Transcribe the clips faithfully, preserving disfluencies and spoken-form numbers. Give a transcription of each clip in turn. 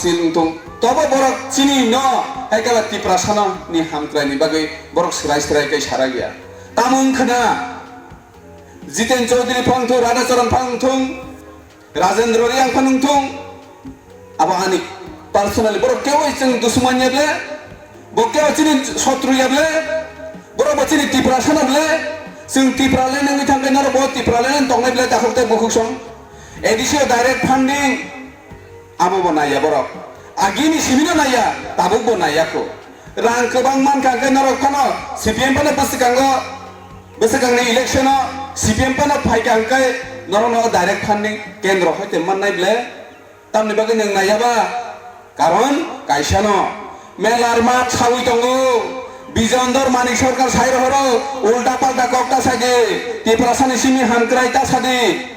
Sil wngthung. Tobo borok chini no, hai kala Tiprasano ni hamkrai ni bagwi borok swrai swrai kai sara ya. Tamo wngkha na, Jiten Chaudhary phang thung, Radha Charan phang thung, Rajendra Reang phang thung, abo ani personally borok kebo chwng dusman ya ble, bo kebo chini sotru ya ble, borok bo chini Tiprasano ble, chwng Tipraland wngwi thang khe norok bo Tipraland tongnai ble takhuk tei bukhuk song. A D C o direct funding, abo bo naiya borok. Agini simino naiya, tabuk bo naiya kho. Rang kwbang mankha hwnkhe norok phano C P M phano bwswkango, bwswkangni election-o C P M phano phaikha hwnkhe norokno direct funding kendro hoite mannai ble. Tamni bagwi nwng naiya ba? Karon kaisano melar mat sawi tongo. Bijon Dor Manik Sarkar sai rohoro ulta palta kok ta sadi, Tiprasani simi hamkrai ta sadi.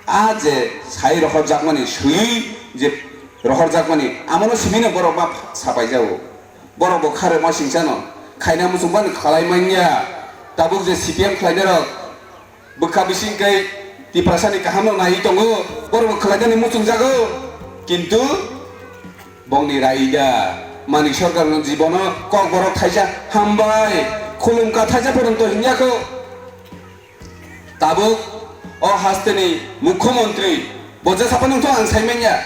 A je sai rohorjakmani, swiwi je rohorjakmani, amono simino borok ma sapai jago. Borok bo kharwi ma singsano khaina muchung bani khalai manya. Tabuk je C P M khlainai rok bwkha bising kai Tiprasani kaham no naiwi tongo, borok bo khlainani muchung jago. Kintu bongni raida Manik Sarkar no jibono kok borok thaisa hambai khulumka thaisa poronto hinya kho. Tabuk o hasteni mukhyamantri bo jesa phano wngthok ang sai manya,